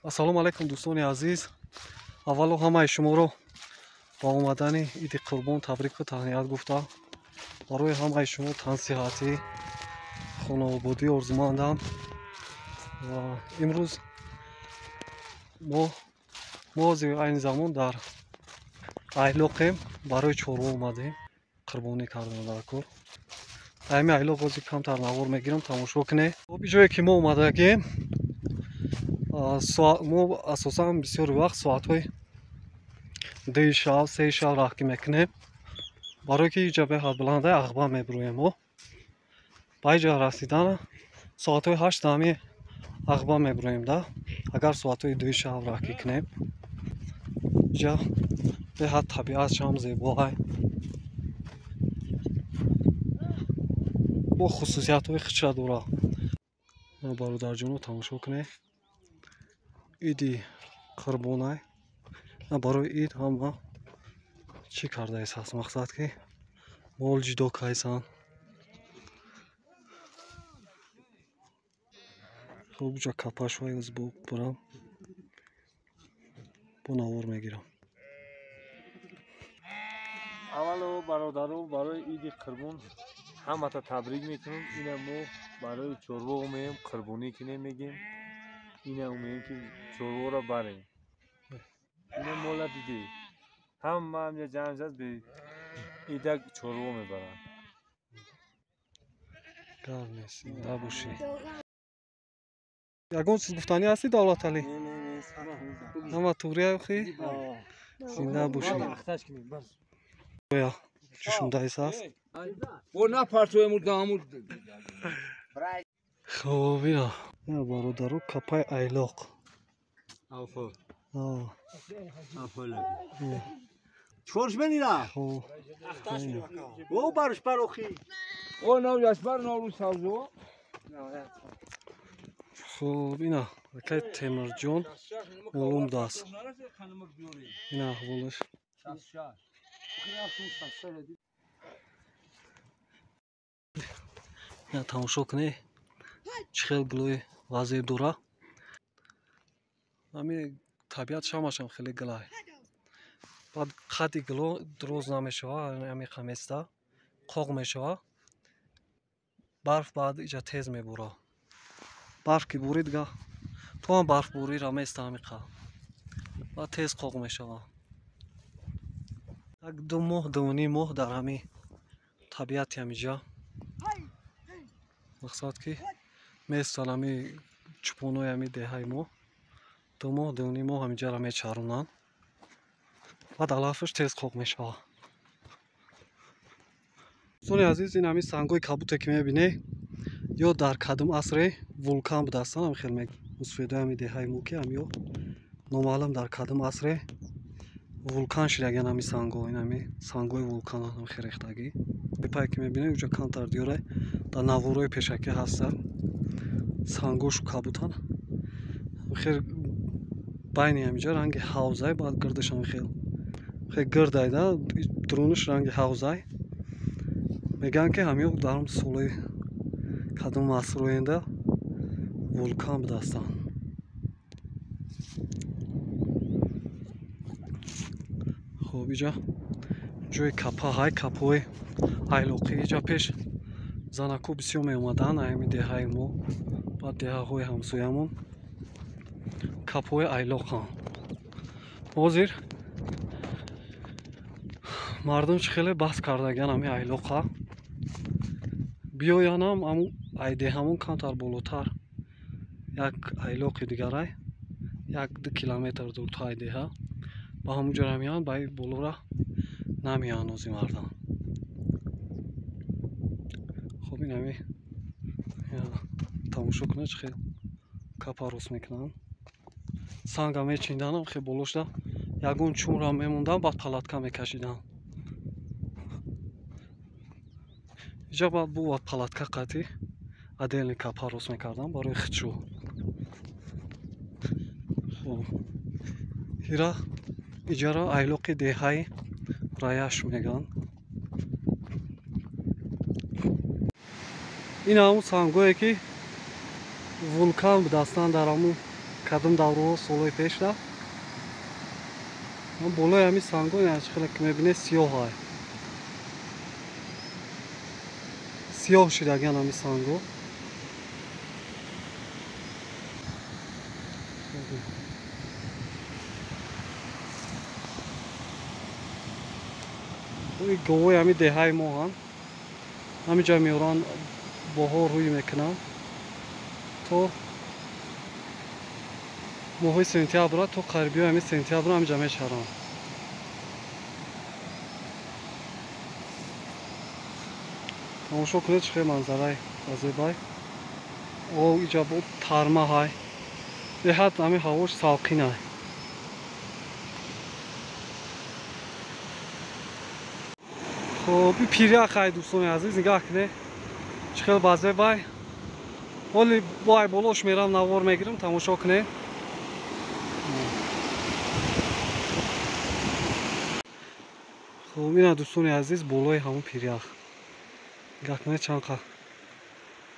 Ассалому алайкум дӯстони азиз. Аввало ҳамаи шуморо ба омадани Иди Қурбон табрику таҳният гуфта, барои ҳамаи шумо тансиҳатӣ, хонаободӣ орзумандам. Ва имрӯз мо ҳозир айни замон дар айлоқем, барои чорво омадем, қурбонӣ кардан дар кор. Ҳамин айлоқ ҳозир камтар навор мегирам, тамошо кунед. Об ҷое ки мо омадагем, мо асосан бисёри вақт соатҳои 2 шаб, 3 шаб раҳкӣ мекунем, барое ки иҷа беҳад баландай ағба мебурӯем. Мо ба иҷа расидан соатҳои 8 ҳами ағба мебурӯем да. Агар соатҳои 2 шаб раҳкӣ кунем, иҷа беҳад табиатшам зебоай, бо хусусиятҳои худша дора. Бародарҷоно тамошо кунед, Иди Қурбонай. Барои ид ҳама чӣ кардаис ҳаст, мақсад ки мол ҷудо кайсан. Хуб, ҷа капашҳои узбо бурам, бо навор мегирам. Аввало бародаро, барои Иди Қурбон ҳамата табрик мекунем. Ина мо барои чорво омеем, қурбонӣ кунем мегем. Ина омеем ки чорворо барем. Ина мола дидӣ, ҳама ҳамҷа ҷамъ шуд, бе идак чорво мебаранд. Гап нест, зинда бошӣ. Ягон чиз гуфтанӣ ҳастӣ, Давлаталӣ? Ҳама туғрия охи? Зинда бошӣ. Чушундаис аст? Хоб, ина бародаро, капаи айлоқ. Чорш бенира? О барш барохи. О нав яшбар наврӯз савзо. Хоб, ина акай Темирҷон олумдааст. Ина аҳволаш. Ина тамошо кунед, чӣ хел гулои вазеб дора. Ҳами табиат шамашам хеле гулай. Баъд қадди гуло дроз намешава, ҳами қаместа қоқ мешава. Барф баъд иҷа тез мебура. Барф ки бурид га, то ҳам барф бурира места ҳами қа. Баъд тез қоқ мешава. Як 2 моҳ, 2.5 моҳ дар ҳами табиати ҳамиҷа. Мақсад ки местан ҳами чӯпонои ҳами деҳаи мо. 2 моҳ, 2.5 моҳ ҳамиҷаро мечаронанд. Баъд алафаш тез қоқ мешавад. Дӯстони азиз, ин ҳамин сангҳои кабуте ки мебинед, ё дар кадом асре вулкан будастанд, ҳам хел мусфедои ҳами деҳаи мо ки ҳамё номаълум дар кадом асре вулкан шидагиан ҳами сангҳо, ин ҳами сангҳои вулкананд, ҳам хел рехтагӣ. Пае ки мебинед, уҷа камтар диёре дар наворои пешакӣ ҳастанд, сангҳошу кабутанд. Хел байни ҳамиҷа ранги ҳавзай, баъд гирдаш ҳам хел хел гирдай да, дурунаш ранги ҳавзай. Мегӯянд ки ҳамё дар солҳои кадом асрҳоенда вулкан будастанд. Хоб, иҷа ҷои капа ҳай, капҳои айлоқӣ. Иҷа пеш занако бисёр меомаданд ҳами деҳаи мо ва деҳаҳои ҳамсоямон. Капҳои айлоқанд. Ҳозир мардум чӣ хеле баҳс кардагиан ҳами айлоқа. Биёянам аму айдеҳамон камтар болотар як айлоқи дигарай, 1-2 километр дуртар айдеҳа, ба ҳамун ҷора меоянд, ба болора намеоянд ози мардам. Хоб, ин ҳами тамошо кунед, чӣ хел капа рост мекунанд. Санга мечинданам, хел болошда ягон чумра мемондам, баъд палатка мекашидам. Иҷа баъд бувад палатка қатӣ отдельный капа рост мекардам барои худшу. Хоб, ира иҷара айлоқи деҳаи Раяш мегӯянд. Ин ҳамун сангҳое ки вулкан будастанд дар ҳамун Кадом давру солҳои пешра. Болои ҳамин санго хеле ки мебинед сиёҳ ай. Сиёҳ шидагиан ҳамин санго. Говои ҳамин деҳаи мо ҳам ҳаминҷа меоранд, боҳо рӯй мекунанд то моҳои сентябра, то қарибиҳои ҳамин сентябра ҳаминҷа мечаранд. Тамошо кунед чӣ хел манзараи азебай. Об иҷа бо тармаҳай. Беҳад ҳамин ҳавош салқинай. Хоб, и пиряхай дӯстони азиз, нигаҳ кунед чӣ хел базебай. Ҳоли бо ай болош мерам, навор мегирам, тамошо кунед. Хоб, ина дӯстони азиз болои ҳамон пирях. Нигаҳ кунед чанд қа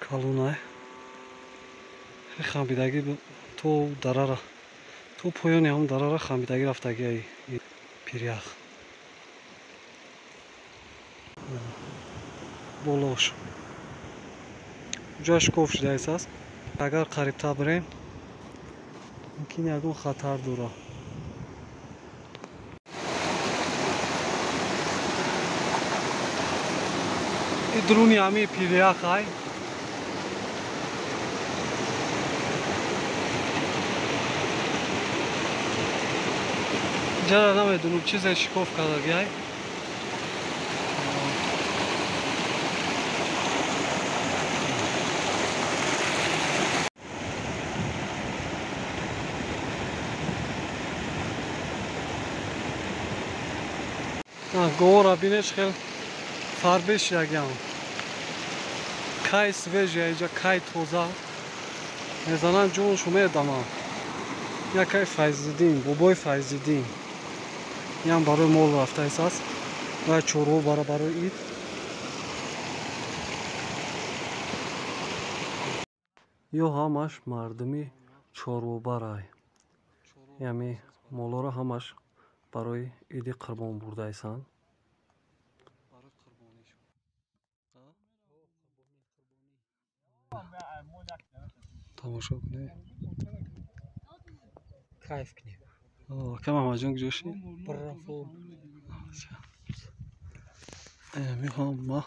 калонай. Хамбидагӣ то дарара, то поёни ҳамон дарара хамбидагӣ рафтагиай пирях. Болош ҷояш шикоф шудааст аст. Агар қарибтар бирем, мумкин ягон хатар дорад. И дуруни ҳамин пирях ай. Ҷара намедонам чизе шикоф кардагиай. Говора бинед чӣ хел фарбе шидагиам. Кай свежия иҷа, кай тоза мезананд, ҷоншу медаманд. Якай Файзиддин, бобои Файзиддин. Ям барои мол рафтааст аст. Ва чорво бара барои ид. Ё ҳамаш мардуми чорвобарай. Яъне молоро ҳамаш барои иди қурбон бурдаисанд. Тамошо кунед. Кайф кунем. Ака Маҳмадҷон куҷо шид? Мехоҳам ма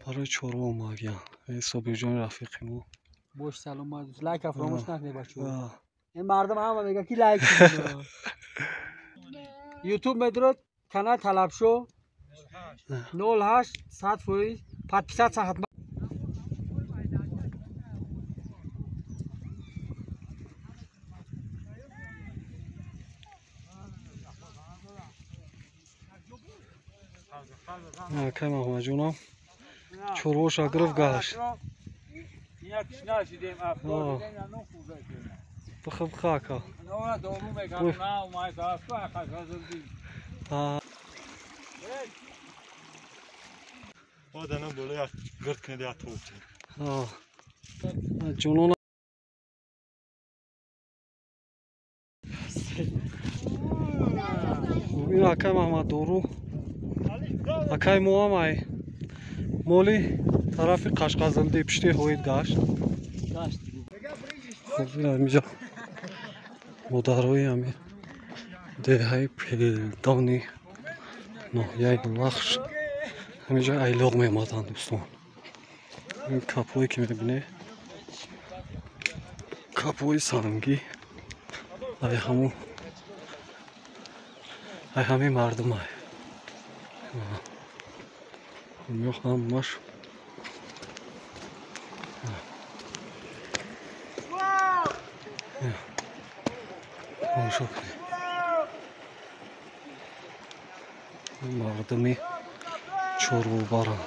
барои чорво омадагиам. Собирҷони рафиқи мо. Бош саломат. Лайка фаромӯш накунед бачаҳо. Ин мардум ҳама мегӯяд ки лайк кунед. Ютуб медурад канал Талабшо 08 100% подписаться ҳатман. Акай Маҳмадҷонам чорвоша гирифт гашт. Бихо бихо ака. Ҷонон ин акай Маҳмаддору акай моам ай моли тарафи Қашқазилди пишти ҳоид гашт. Ҳамиҷа модарои ҳами деҳаи Пелдони ноҳияи Лахш ҳамиҷа айлоқ меомаданд дӯстон. Ин капҳое ки мебинед капҳои сангӣ ай ҳамун ай ҳамин мардум ай. Ҳамаш тамошо кунед. Мардуми чорвобаранд.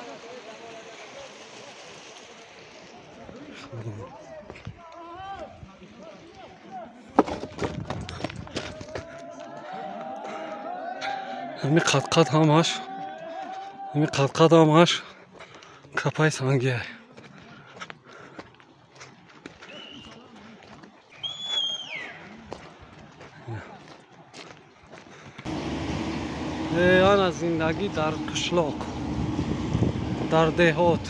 Ҳамин қадқад ҳамаш, ҳамин қадқад ҳамаш капаи сангиай. Ана зиндагӣ дар қишлоқ, дар деҳот.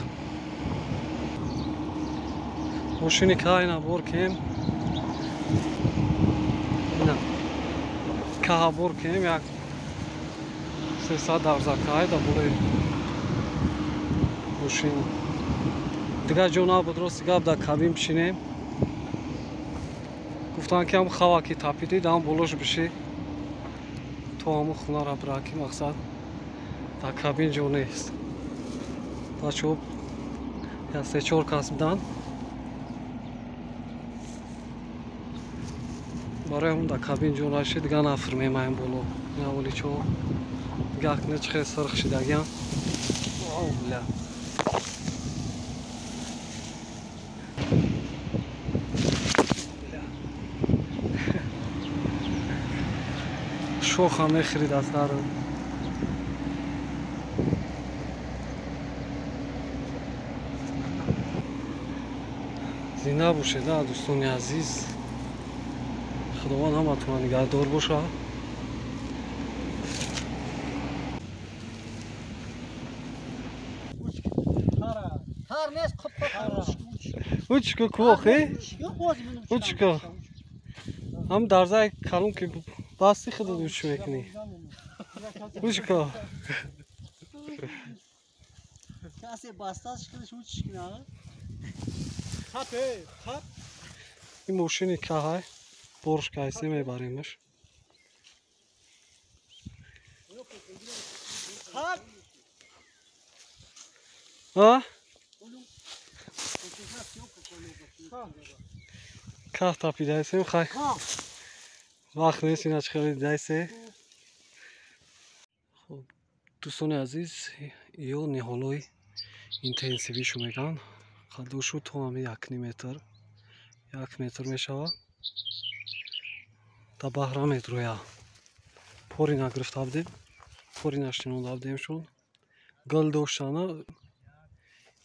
Мошини каҳ ина бор кем, ина каҳа бор кем, як 300 дарза каҳ да болои мошин. Дигар ҷо набуд, рости гап, дар кабин бишинем. Гуфтанд, ки ҳам хава ки тапидид, ҳам болош бишӣ то ҳамун хонара бира, ки мақсад дар кабин ҷо нест. Бачаҳо як се-чор кас буданд, барои ҳамун дар кабин ҷо нашид, дигар нафирмемаем боло. Ина оличо дигар акне чӣ хел сирх шидагиам. Бля, шоха мехӯрид аз дару. Зинда бошед, дӯстони азиз, Худованд ҳаматонро нигаҳдор бошад. Учка кӯохе, учка ҳам дарзаи калон ки басти худат уч мекунӣ. Учка касе басташ худаш уч кина. Ин мошини каҳай борш кайсе мебаремаш. А? Каҳ тапидаесем, хай. Вақт нест, инач хеле дидаесе. Хуб, дӯстони азиз, ё ниҳолҳои интенсивишу мегӯянд. Қадошу то ҳами 1,5 метр, 1 метр мешавад. Дар баҳра медроя. Пори нагирифта будем, пори нашинонда будемшон. Гул доштана,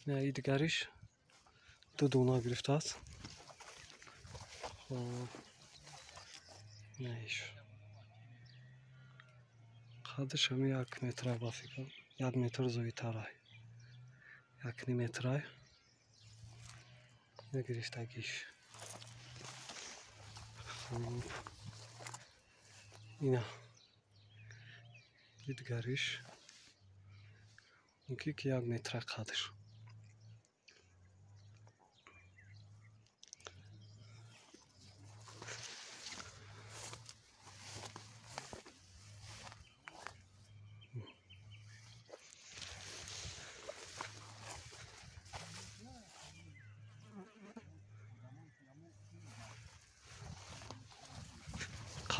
ина и дигариш ду дона гирифтааст. Хоб, инаиш қадаш ҳами 1 метра, ба фикрам, 1 метр зоидтарай, 1,5 метрай. Ина гирифтагиш. Хуб, ина и дигариш мумкин ки 1 метра қадаш.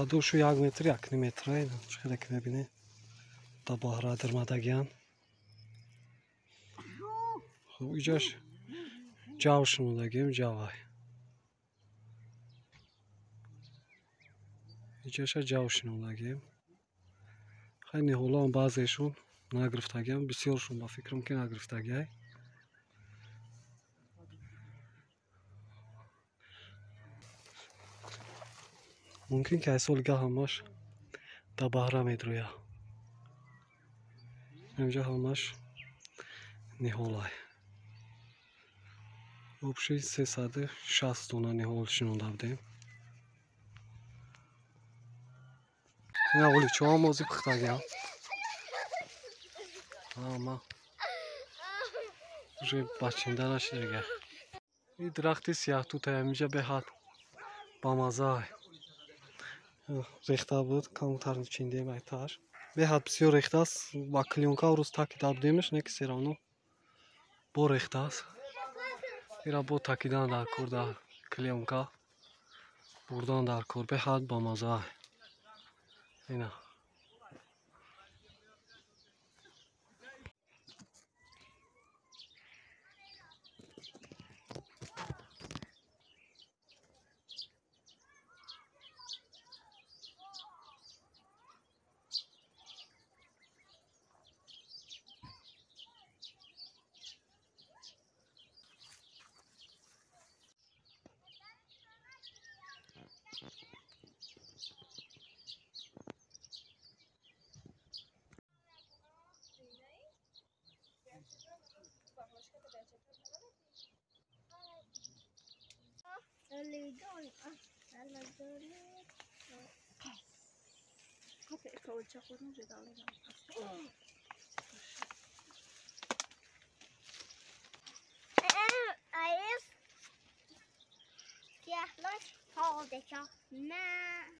Қадошу 1 метр, 1,5 метра. Чӣ хеле ки мебинед, дар баҳра дармадагиянд. Хуб, иҷош ҷав шунодагием, ҷавай. Иҷоша ҷав шинондагием. Хай, ниҳолаам баъзеашон нагирифтагиам, бисёршон ба фикрам ки нагирифтагиай. Мумкин ки ай соли га ҳамаш дар баҳра медрояд. Инҷа ҳамаш ниҳолай. Общий 360 дона ниҳол шинонда будем. Ина оличоам ози пухтагиам. Ҳама уже бачинда нашидага. Ин дарахти сияҳтутай ҳаминҷа беҳад бамаззаай. Рехта буд, камтар чиндем айтааш. Беҳад бисёр рехтааст, ба клёнка рӯз такида будемаш, не ки всё равно бо рехтааст. Ира бо такидан дар кор, дар клёнка бурдан дар кор, беҳад бамаззаай. Ина. نه.